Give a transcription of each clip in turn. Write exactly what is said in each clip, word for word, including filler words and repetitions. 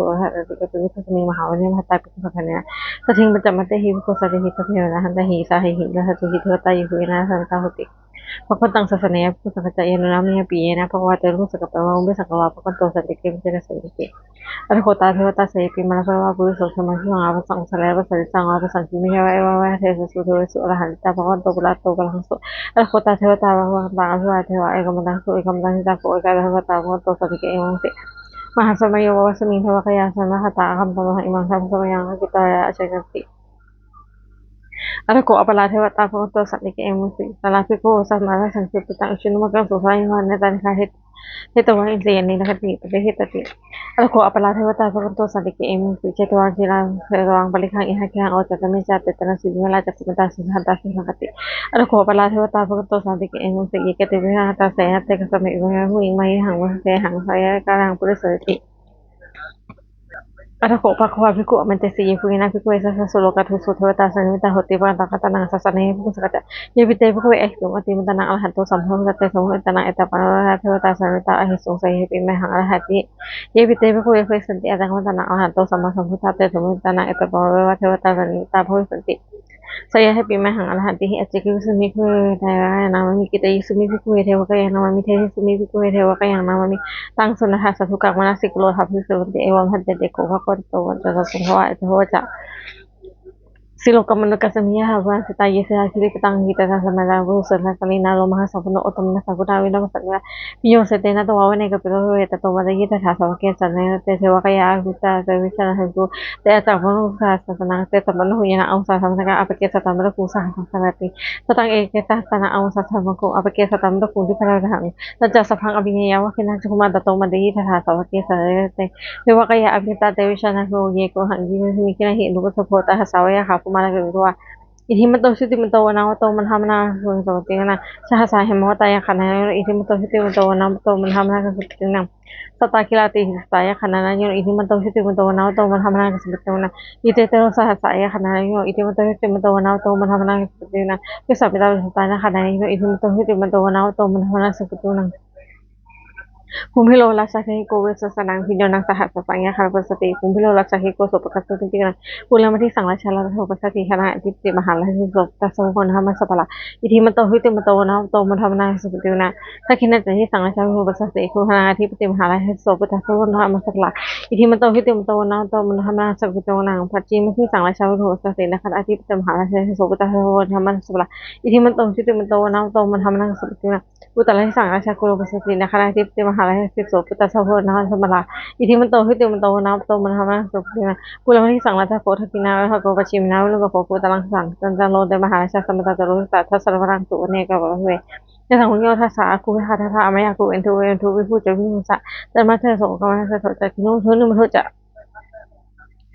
so arahanti. Ekaṃ bhikkhusmiṃ mahāvane mahatā bhikkhusaṅghañca saddhiṃ pañcamattehi bhikkhusatehi sabbeheva arahantehi issārehi saha tusito devatā yebhuyyena anuraddho hotu bhagavantaṃ sāsanaṃ. Bhikkhusaṅghañca yannūna mayhaṃ piyena bhagavā tenupasaṅkameyyāma, pubbe saṅkavā bhagavato santike pañcavallī samitī. Atha kho tā devatā seyyathīdhammaradāno pāpūressu vāsavassānaṃ, mahāsamayo āsuṃ sārathī sāvakā saddhiṃ devakāyā abhikkantā. Atha kho tā devatā bhagavanto purato pāgaṃsu. Atha kho tā devatā bhagavantaṃ abhivādetvā ekamantaṃ ṭhitā. Ekamantaṃ ṭhitā kho ekā devatā bhagavato santike evamasi: Mahāsamayo vāsavassāne devakāyā āsuṃ sārathā saha gāmantā. Imaṃ dhammasamayaṃ ātappamakaruṃ, bhagavato santike evamasi. Atha kho aparā devatā bhagavato santike evamasi: Tatra bhikkhavo samādahaṃsu, cittaṃ attano ujukamakaruṃ, sārathīva nettāni gahetvā, indriyāni rakkhanti, paṭiggaṇhati. Atha kho aparā devatā bhagavato santike evamasi: Chetvā khīlaṃ chetvā palighaṃ, indakhīlaṃ ānandakhīlañca, tesañcikkhīlañca samantā sudantā bhikkhū rakkhanti. Atha kho aparā devatā bhagavato santike evamasi: Ye keci viharantā seyyathīdhammaradāno, te kho bhikkhave samādahaṃsu, cittaṃ attano ujukamakaruṃ, sārathīva nettāni gahetvā, indriyāni rakkhanti, paṭiggaṇhati. Atha kho bhagavā bhikkhū āmantesi: Yebhuyyena bhikkhave dasasu lokadhātūsu devatā sannipatitā honti bhagavantaṃ ārakkhantānaṃ dassanāya bhikkhusaṅghañca. Yepi te bhikkhave ahesuṃ atimattabbaṃ arahanto sammāsambuddho, te samāhūtanā etaparamāyeva devatā sannipatitā ahesuṃ, seyyathīdhammamahaṃ arahantīti. Yepi te bhikkhave bhavissanti atimattabbaṃ arahanto sammāsambuddhā, te samāhūtanā etaparamāyeva devatā sannipatitā bhavissanti, seyyathīdhammamahaṃ arahantīti. Ācikkhissāmi bhikkhave devakāyānaṃ nāmāni, kittayissāmi bhikkhave devakāyānaṃ nāmāni, desissāmi bhikkhave devakāyānaṃ nāmāni. Taṃ suṇātha sādhukaṃ manasikarotha bhikkhū bhagavato bhāseyyuṃ. Evaṃ bhanteti kho bhagavato paccassosuṃ. Bhagavā etadavoca: Silokamanukassāmi, yattha bhummā sitā, ye sitā girigabbharaṃ, pahitattā samādā, puthū sīhāva sallīnā, lomahaṃsābhisambhuno, odātamanasā suddhā vippasannamanāvilā. Bhiyyo pañcasate ñatvā vane kāpilavatthave, tato āmantayi satthā sāvake sāsane rate. Devakāyā abhikkantā, te vijānātha bhikkhavo, te ca ātappamakaruṃ saha sāsanaṃ. Te ca pavanarūpāni yaṃ āguṃ, saha samantā appeke satamaddakkhuṃ, saha sahassaṃ vā sataṃ. Sataṃ eke sahassaṃ āguṃ, saha sahassaṃ āguṃ, appeke satamaddakkhuṃ, dvipadaṃ dvaṃ. Tañca sabbaṃ abhiññāya, vavakkhitvāna cakkhumā, tato āmantayi satthā sāvake sāsane rate. Devakāyā abhikkantā, te vijānātha bhikkhavo, ye kho bhikkhave samādahaṃsu, ciñcāhi anupubbaso bhagavato, taṃ saha sāvakā sāvakā sāvakā sāvakā. Itimanto jutimanto vaṇṇavanto, mahāvātā yakkhaṃ nānattavaṇṇino, saha sahassaṃ hemavatā yakkhaṃ nānattavaṇṇino. Itimanto jutimanto vaṇṇavanto, mahāvātā yakkhaṃ nānattavaṇṇino, sātāgirā tisahassā yakkhaṃ nānattavaṇṇino. Itimanto jutimanto vaṇṇavanto, mahāvātā yakkhaṃ nānattavaṇṇino, iddhimato sahassā yakkhaṃ nānattavaṇṇino. Itimanto jutimanto vaṇṇavanto, mahāvātā yakkhaṃ nānattavaṇṇino, vessāmittā tisahassā yakkhaṃ nānattavaṇṇino. Itimanto jutimanto vaṇṇavanto, mahāvātā yakkhaṃ nānattavaṇṇino. Kumbhīro rājagahiko, vessāsataṃ bhiyyo naṃ, saha sahassaṃ yakkhaṃ passati. Kumbhīro rājagahiko, sopāga sopāgī nānattavaṇṇino, puthū brahmamahārajo, saha rājasabhā bhayyessā, saha sahassaṃ āguṃ, saha sahassaṃ āguṃ, mahāvātā yakkhaṃ nānattavaṇṇino, sopāga saha sahassaṃ āguṃ, mahāvātā yakkhaṃ nānattavaṇṇino. Itimanto jutimanto vaṇṇavanto, mahāvātā yakkhaṃ nānattavaṇṇino, dakkhiṇañca disaṃ rājagahiko, pasāsati gandhabbānaṃ ādhipati, mahārājā yasassi so, puttānaṃ puttānaṃ mahāsabhalā. Itimanto jutimanto vaṇṇavanto, mahāvātā yakkhaṃ nānattavaṇṇino. Pacchimañca disaṃ rājagahiko, pasāsati naḷhānaṃ ādhipati, mahārājā yasassi so, puttānaṃ puttānaṃ mahāsabhalā. Itimanto jutimanto vaṇṇavanto, mahāvātā yakkhaṃ nānattavaṇṇino, uttarañca disaṃ rājagahiko, pasāsati naḷhānaṃ ādhipati, mahārājā yasassi so, puttānaṃ puttānaṃ mahāsabhalā. Itimanto jutimanto vaṇṇavanto, mahāvātā yakkhaṃ nānattavaṇṇino, pūrbaddhā disaṃ rājagahiko, dakkhiṇena virūḷhako, uttaraṃ disaṃ cañcalo, te mahārājā samantā caturo disā, daddallamānā āsuṃ vane gandhabbasatānuṃ. Tesaṃ viññūhīnā saha āguṃ, gandhabbā āmantā āguṃ, veṇḍū veṇḍū viṭū ca viṭuṭo ca, candamā ca sopāga ca kinnughaṇḍu nighaṇḍu ca.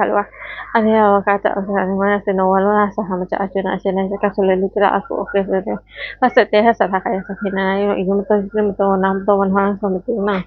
gandhabbanāgā ca rūpā, athero ca rogāyasino varuṇā, sahassamā ca āyunā, asenā ca kāsalesu ca rāhubhayasena. Dasete dasadhā kāyā sabbe nānattavaṇṇino, iddhimanto jutimanto vaṇṇavanto yasassino, modamānā abhikkāmuṃ bhaddantā.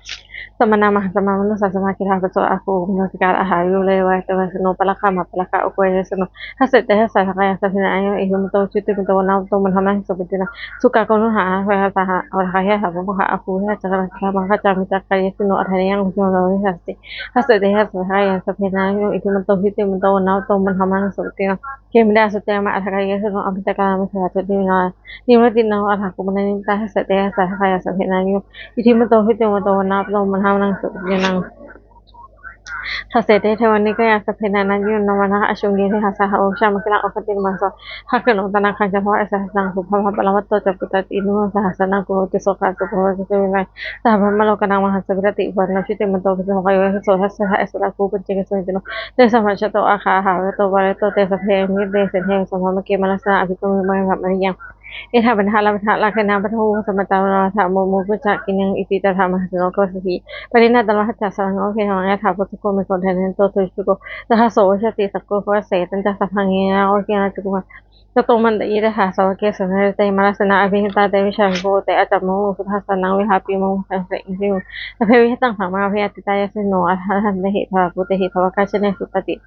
Samānā mahāsamānā mānusā ca sāvakā, sāvakā sabbā, atha pādasekarattā, hārito parivāro saha, mahāsamānā ca rāhubhayaseno, pānāgā ca mahāpānāgā, ugghosayasassino. Dasete dasadhā kāyā sabbe nānattavaṇṇino, iddhimanto jutimanto vaṇṇavanto yasassino, modamānā abhikkāmuṃ bhaddantā. Sukkā karumhā aṇāgā saha, odātagayhā saha pāmokkhā, athūhā ca saha gandhabbakā, mātā ca muttakāyasino, athāya ca rājāno vesassī. Dasete dasadhā kāyā sabbe nānattavaṇṇino, iddhimanto jutimanto vaṇṇavanto yasassino, modamānā abhikkāmuṃ bhaddantā. Khemiyā sūleyyaṃ athāgayhā saha, apabhātakkāyikā saha, nivesino athāgū pāṇinivisitā. Dasete dasadhā kāyā sabbe nānattavaṇṇino, iddhimanto jutimanto vaṇṇavanto yasassino, modamānā abhikkāmuṃ bhaddantā. Dasete dasadhā devā nikāyā sabbe nānattavaṇṇino, nāmanvayena āgañchuṃ ye cattāro, āyasmanto mahāvane saha, pavutthajātimakkhīlaṃ oghatiṇṇamanāsavaṃ, dakkhemoghataraṃ sudāruṇantaṃ, subrahmā paramatto ca, puttadārino saha sannamakkhattamanāsavaṃ. Saha brahmalokānaṃ mahāsabrahmābhitiṭṭhati, upapanno jutimanto bhismākāyo, yasassi so dasasahassā, rāhubhaddamūlī ca mahāseno. Tesaṃ majjhato āgā, āgā virato pālito, te sabbe abhikkante, sinde sabbaṃ mārasenā, abhikkāmuṃ paṇḍitānaṃ mandiyaṃ. Etha bandhatha bandhatha rāgena, bandhamatthu bandhamatthu, bandhamatthu bandhamatthu ca kiññaṃ, iti tattha mahāseno pavattati. Pacchimaṃ taṃ vāhacca saraṇamakaṃsu, yathā pāvussako megho, thanayanto savijjuko, saha so vesassati saha kumbhaṇḍānaṃ. Etañca sabbaṃ abhiññāya, vavakkhitvāna cakkhumā, tato āmantayi satthā sāvake sāsane rate. Mārasenā abhikkantā, te vijānātha bhikkhavo, te ca ātappamakaruṃ suddhāvāsanaṃ, vihāraṃ pāturahu saha ñātibhi. Sabbe vijitasaṅgāmā bhayātītā, yasassino ānandaṃ andhakāyikā, bhūtehi sāvakā ca yasassino.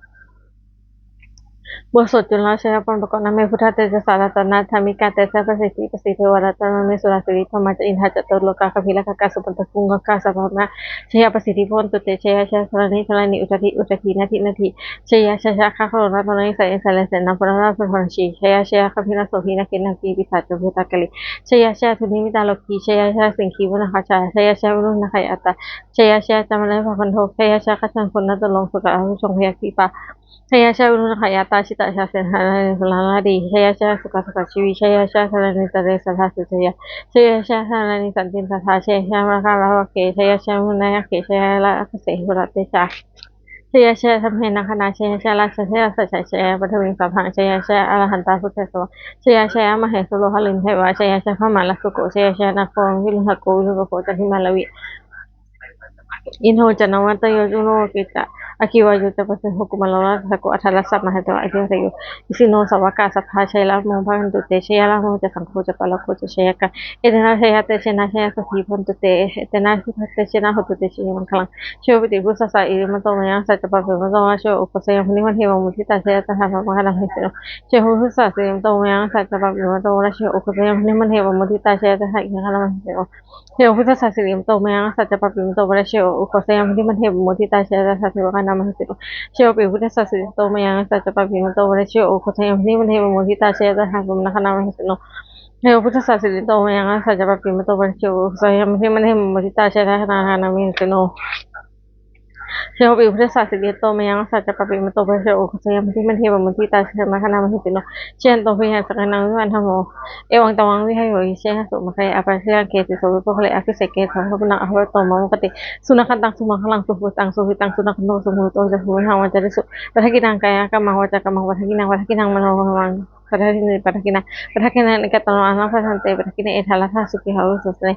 บทสวดจุลชัยปกรณ์ Namaste buddhāya. Tejasā ratanattayā dhammikā, tejapasiddhi pasīdevā ratanattayā me sutā. Siribrahmā ca indā ca catulokā gambhīrakkhakā, samantā bhūtānañca sabbā, jaya jaya pasīdevā bhavantu te. Jaya jaya dharaṇi dharaṇī, udadhi udadhī, nadi nadī, jaya jaya gagano gaganatalatalanisaya, jalathalavisama pavnasamārahi, jaya jaya gambhīrasombhī nāgī nāgī pisāca bhūtakālī, jaya jaya dunnimittarogī, jaya jaya siṅgī varunā gajā, jaya jaya virūḷhakā ca yattā, jaya jaya candamāhā ca gandhabbo, jaya jaya gajjagannaturaṅga sukarabhujaṅga gayadīpā, jaya jaya virūḷhakā ca yattā, jita jaya senā sannamātā sukarā naradī, jaya jaya sukhā sukhā jīvī, jaya jaya dharaṇītale sadā sujayā, jaya jaya dharaṇī santin sadā, jaya jaya nāgaloke, jaya jaya varuṇayakkhe, jaya jaya rakkhase suratejā, jaya jaya brahmagaṇā, jaya jaya rājādhirājasājjaya, paṭhaviṃ sabbaṃ, jaya jaya arahantā buddhasāvaṃ, jaya jaya mahesuro harindevā, jaya jaya brahmā rājāsako, jaya jaya nāgo virūḷhako, virūpakkho candimā ravi, indo ca navataruṇo, aggi ca vāyo ca pājuṇho, kumāro rājāsako, dhataraṭṭhā ca mahesuro, aṭṭhārasa ivaṃ tejasā, isino sāvakā sabbā, jaya rāmo bhavantu te, jaya rāmo ca saṅgho ca pālako ca jayakaṃ. Etena jayatejena jayasotthī bhavantu te, etena buddhatejena hotu te jayamaṅgalaṃ. Jayo paṭhaviṃ buddhassa sirīmato, mārassa ca pāpimato, mārātireco ugghosayuṃ, nibbānaṃ pamoditā, jaya tadā brahmagaṇā mahesino. Jayo paṭhaviṃ buddhassa sirīmato, mārassa ca pāpimato, mārātireco ugghosayuṃ, nibbānaṃ pamoditā, jaya tadā brahmagaṇā mahesino. Jayo paṭhaviṃ buddhassa sirīmato, mārassa ca pāpimato, mārātireco ugghosayuṃ, nibbānaṃ pamoditā, jaya tadā brahmagaṇā mahesino. Jayo paṭhaviṃ buddhassa sirīmato, mārassa ca pāpimato, mārātireco ugghosayuṃ, nibbānaṃ pamoditā, jaya tadā brahmagaṇā mahesino. Jayo paṭhaviṃ buddhassa sirīmato, mārassa ca pāpimato, mārātireco ugghosayuṃ, nibbānaṃ pamoditā, jaya tadā brahmagaṇā mahesino. Jayo paṭhaviṃ buddhassa sirīmato, mārassa ca pāpimato, mārātireco ugghosayuṃ, nibbānaṃ pamoditā, jaya tadā brahmagaṇā mahesino. Jayanto bodhiyā mūle sakyānaṃ nandivaḍḍhano, evaṃ tvaṃ viḍū jayassu mahānāgā, aparājitapallaṅke sīse paṭhavipokkhare, abhiseke sabbabuddhānaṃ aggappatto pamodati. Sunakkhattaṃ sumaṅgalaṃ supabhātaṃ suhuṭṭhitaṃ, sukhaṇo sumuhutto ca suyiṭṭhaṃ brahmacārisu, padakkhiṇaṃ kāyakammaṃ vācākammaṃ padakkhiṇaṃ, padakkhiṇaṃ manokammaṃ paṭhañca padakkhiṇaṃ, padakkhiṇāni katvāna labhantatthe padakkhiṇe. Etha laddhā sukhī attānaṃ pahātabbaṃ.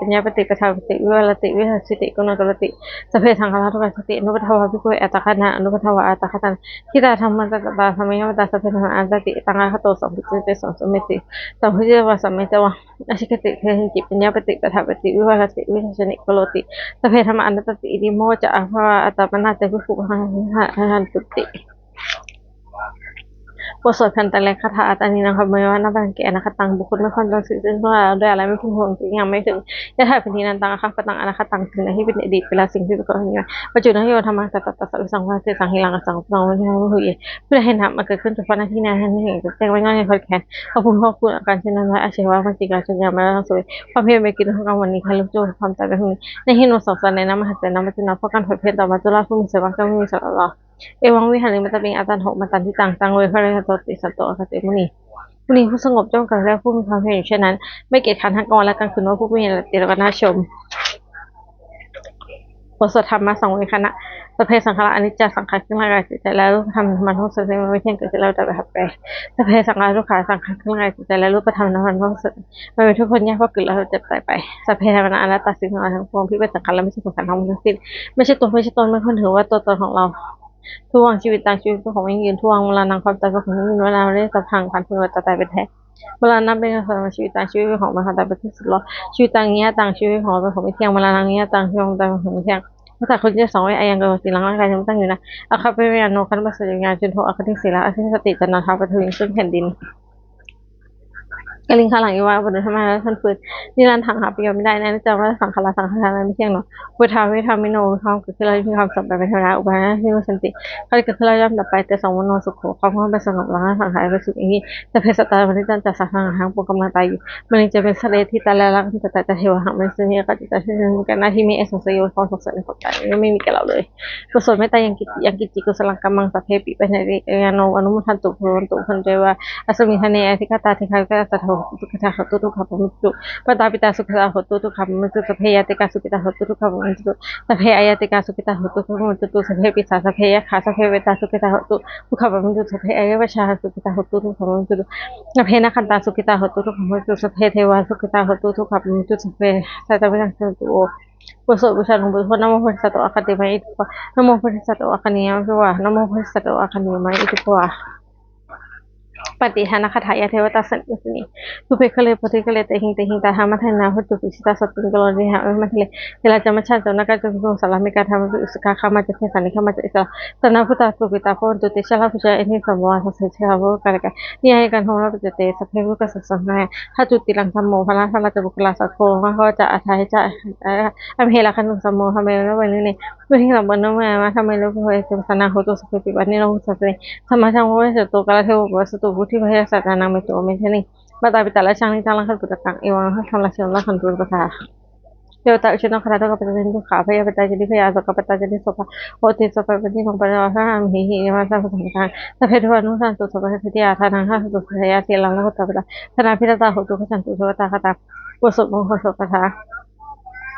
paññapati paṭṭhapati vivarati vibhajati guṇakaroti. Sabbe saṅkhārā dukkhāti anupaddavā bhikkhave, attakānaṃ anupaddavā attakānaṃ. Ṭhitā dhammaṭṭhagatā dhammaṃ yamatā sabbe dhammā anattāti. Taṃ akatto saṃvatteti taṃ saṃsameti, saṃvatthitvā samaṃ etavā, ācikkhati kiñci paññapati paṭṭhapati vivarati vibhajati guṇakaroti. Sabbe dhammā anattāti. Iti mohajjhā attabhāvaṃ attamano ca bhikkhū pahāyantu ti. บทสวดคันตะแลคาถา Attānaṃ kammeva na pallaṅke anāgataṃ. บุคคลไม่ควรดำรงสติซึ่งล่วงแล้วด้วยอาลัย ไม่พึงห่วงซึ่งยังไม่ถึง Yathā panidaṃ taṃ abbhyankataṃ anāgataṃ. สิ่งใดที่เป็นอดีตไปแล้ว สิ่งที่เป็นกำลังมีมา Paccunnamānīyo dhammā tattha tattha visaṃ vihāti. Saṅghe rāgasamuttamaṃ vūhayase. ผู้ใดเห็นธรรมอันเกิดขึ้นเฉพาะหน้าที่นั้น เห็นแจ้งไม่ง่อนแง่นคลอนแคลน เขาพึงควบคุมอาการเช่นนั้นไว้ Ajjeva appaṭikaṃ jaññā maraṇaṃ suve. ความเพียรเป็นกิจของกรรมวันนี้ คายุคโย ความตายเป็นพรุ่งนี้ Na hi no saṃsaraṃ nena mahāsenena maccunā. เพราะการผัดเพี้ยนต่อมัจจุราชผู้มีชัยมาก ย่อมไม่มีสำหรับเรา Evaṃ vihārimātāpiṃ āṭānaṃ homatthan ṭhitaṃ, taṃ ve bhaṇāya sudesato āgacche muni. มุนีผู้สงบย่อมกล่าวแก่ผู้มีความเพียรอยู่เช่นนั้น ไม่เกียจคร้านทั้งกลางวันและกลางคืน ว่าผู้มีลาตรีแล้วก็น่าชม บทสวดธรรมสังเวคขณะ Sabbe saṅkhārā aniccā. สังขารเครื่องร่างกายจิตใจและรูปธรรมนามธรรมทั้งสามไม่เที่ยง เกิดขึ้นแล้วดับไปหายไป Sabbe saṅkhārā dukkhā. สังขารเครื่องร่างกายจิตใจและรูปธรรมนามธรรมทั้งสามมันเป็นทุกข์ทนยาก เพราะเกิดแล้วเจ็บตายไป Sabbe dhammā anattā. สิ่งทั้งหลายทั้งปวงที่เป็นสังขารและไม่ใช่สังขารทั้งหมดทั้งสิ้น ไม่ใช่ตัวไม่ใช่ตน ไม่ควรถือว่าตัวตนของเรา Dhuvaṃ jīvitaṃ. ชีวิตเป็นของไม่ยั่งยืน Dhuvaṃ maraṇaṃ. ความตายเป็นของยั่งยืน Maraṇamanidaṃ sabbaṃ. ผันพึงว่าตายเป็นแท้ Maraṇaṃ appaṇḍaṃ sabbaṃ. ชีวิตตาย ชีวิตเป็นของมหันตาเป็นที่สุดแล้ว Jīvitaṃ aniyataṃ. ชีวิตของเราเป็นของไม่เที่ยง Maraṇaṃ aniyataṃ. ชีวิตของเราเป็นของไม่เที่ยง Vata คุณเจ้าสองว่า Ayaṃ kho sīlaṃ. ร่างกายนี้ไม่ตั้งอยู่นะ Akhappayāvaññā no kannappaṃ saccakiriyā. จึงถูกอคติศิลา อคติสติจัดหนาทา ไปทวีซึ่งแผ่นดิน Kaliṅgaraṃ iva. ประดุจดังไม้เท้าท่อนฟืน Niratthaṃ หาประโยชน์ไม่ได้ Aniccā vata saṅkhārā. สังขารทั้งหลายไม่เที่ยงหนอ Uppādā vedanaṃ pamodati. มีความเกิดขึ้นแล้วมีความเสื่อมไปเป็นธรรมดา Uppādāya nirujjhanti. ครั้นเกิดขึ้นแล้วย่อมดับไป Tesaṃ pūreṇo sukho. ความเป็นสงบของร่างกายเป็นสุขอย่างยิ่ง Sabbe sattā paridevanti. สัตว์ทั้งหลายทั้งปวงกำลังตายอยู่ Mariṃ ca piyandaṃ sarīraṃ. ที่ตายแล้วรักกันจะตาย Tathevāhaṃ. เหมือนเช่นนี้ Kañcitā nattha kiñci me santena. สงสัยในความตาย ย่อมไม่มีแก่เราเลย บทสวดเมตตายังกิจ Yaṃ kiñci kusalaṃ kammaṃ sabbepi pāṇino pāturahu vā, bhavantu bhante vā, asmiṃ ṭhāne adhigatā, dīghāyukā sadā hontu, sukhitā hontu, dukkhā pamuñcantu. Mātāpitā sukhitā hontu, dukkhā pamuñcantu. Sabbe ñātikā sukhitā hontu, dukkhā pamuñcantu. Sabbe aññātikā sukhitā hontu, dukkhā pamuñcantu. Sabbe pisā, sabbe yakkhā, sabbe petā sukhitā hontu, dukkhā pamuñcantu. Sabbe abyāpajjhā sukhitā hontu, dukkhā pamuñcantu. Sabbe nakkhattā sukhitā hontu, dukkhā pamuñcantu. Sabbe devā sukhitā hontu, dukkhā pamuñcantu. Sabbe sampattīnaṃ samijjhantu vo. บทสวดบูชาหลวงปู่ทวด Namo bodhisatto āgantimāya itibhava. Namo bodhisatto āgantimāya itibhava. Namo bodhisatto āgantimāya itibhava. Pattidānagāthā. Yā devatā santi visesāni pubbe ghare bodhighare tahiṃ tahiṃ, tā dhammadānena bhavantu pūjitā, sotthiṃ karontedha abhimanteyi. Therā ca majjhā ca navakā ca bhikkhū, sārāmikā dhammasāvakā, upasampanā ca desā nigamā ca issarā. Sārīputtāsukhitā bhavantu, te ca rājāno pajaṃ āsi, sambhavā saha sīhāva nivārakā. Niyyānikaṃ dhammaṃ pañcasīlaṃ, sādhāvanabhidhānaṃ suṇātha. Bhātā ca tiriyaṃ dhammo, bārahārā ca puggalā, saṅgho mahāsaṅgho ca ādarāya ca paṇḍitānaṃ. Amhe rakkhatu saddhammo, dhamme rājāparivaṇṇayi. Vuḍḍhiṃ sampāpuṇeyyāma, dhamme aribhāvāya. Pajaṃ pajaṃ bhikkhave, samaṇo sāvake sāsane. Samaṇo sāvako paccassosukhī bhavatu, buddhā bhāvayassaṃ jinānaṃ, mettā karuṇā karuṇā bhāvaṃ. Mātāpitā rājānāgarahatto, puttakaṃ evaṃ ādaraṃ, dhammassena samaṃ rakkhantu sabbadā. Devatāuyyojanāgārā, dukkhappattā ca nibbhayā, sokappattā ca nissokā, hontu sabbepi pāṇino. Parittaṃ bhaṇāma he, yamā sammiñjitaṃ pajaṃ. Sabbe dukkhā muccantu sabbarogo, sotthī sotthāya sīlaṃ rakkhatha sabbadā. Dānapīḷadānaṃ hotu, gacchantu devatāgatā. บทสวดมงคลสวดคาถา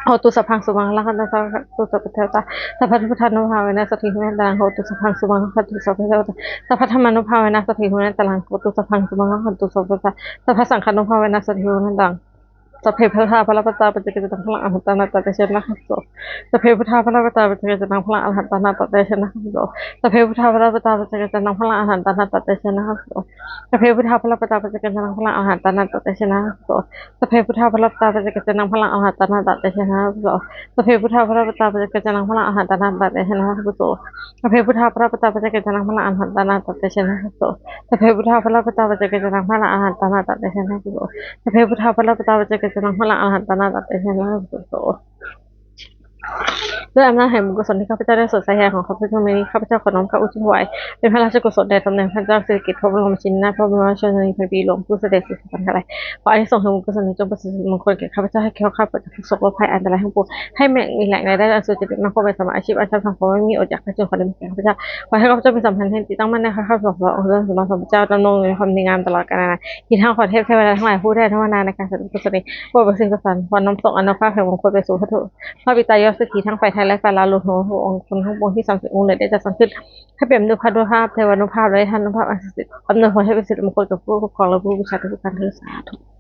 Hotu sabbaṃ sumaṅgalaṃ, rakkhantu sabbadevatā, sabbabuddhānubhāvena, sotthī hontu nirantaraṃ. Hotu sabbaṃ sumaṅgalaṃ, rakkhantu sabbadevatā, sabbadhammānubhāvena, sotthī hontu nirantaraṃ. Hotu sabbaṃ sumaṅgalaṃ, rakkhantu sabbadevatā, sabbasaṅghānubhāvena, sotthī hontu nirantaraṃ. Sabbe buddhā balappattā paccekānaṃ balaṃ arahantānañca tejena vibubussati. Sabbe buddhā balappattā paccekānaṃ balaṃ arahantānañca tejena vibubussati. Sabbe buddhā balappattā paccekānaṃ balaṃ arahantānañca tejena vibubussati. Sabbe buddhā balappattā paccekānaṃ balaṃ arahantānañca tejena vibubussati. Sabbe buddhā balappattā paccekānaṃ balaṃ arahantānañca tejena vibubussati. Sabbe buddhā balappattā paccekānaṃ balaṃ arahantānañca tejena vibubussati. Sabbe buddhā balappattā paccekānaṃ balaṃ arahantānañca tejena vibubussati. Sabbe buddhā balappattā paccekānaṃ balaṃ arahantānañca tejena vibubussati. Sabbe buddhā balappattā paccekānaṃ balaṃ arahantānañca tejena vibubussati. ด้วยอำนาจแห่งบุญกุศลที่ข้าพเจ้าได้สวดสาธยายของข้าพเจ้ามานี้ ข้าพเจ้าขอน้อมเกล้าอุทิศถวาย เป็นพระราชกุศลแด่สมเด็จพระเจ้าสิริกิติ์ พระบรมราชินีนาถ พระบรมราชชนนีพันปีหลวง ผู้เสด็จสู่สวรรคาลัย ขออานิสงส์แห่งบุญกุศลนี้จงประสิทธิ์มงคลแก่ข้าพเจ้า ให้แคล้วคลาดปราศจากทุกข์โศกโรคภัยอันตรายทั้งปวง ให้มีแหล่งรายได้อันสุจริตมั่นคง เป็นสัมมาอาชีพอันชอบธรรม ความไม่มีอดอยากไข้จน ขอได้มีแก่ข้าพเจ้า ขอให้ข้าพเจ้ามีสัมพันธ์ที่ตั้งมั่นในข้าพเจ้าสองพระองค์ ดำรงสมณสมบัติเจ้า ดำรงอยู่ในความดีงามตลอดกาลนาน อีกทั้งขอเทพเทวดาทั้งหลายผู้ได้อนุโมทนาในการสาธุกุศลนี้ โปรดประสิทธิ์ประสาทพร น้อมส่งอานุภาพแห่งมงคลไปสู่พระธุ พระปิตายอดเศรษฐีทั้งฝ่ายไทยและฝ่ายลาว รวมถึงพระองค์คุณทั้งปวงที่สามสิบองค์เหนือได้จัดสร้างขึ้น ให้เป็นอนุภาพด้วยภาพเทวานุภาพ และธาตุนุภาพอันศักดิ์สิทธิ์ อำนวยผลให้เป็นสิริมงคลกับผู้ปกครองและผู้บูชาทุกๆท่านเทอญ สาธุ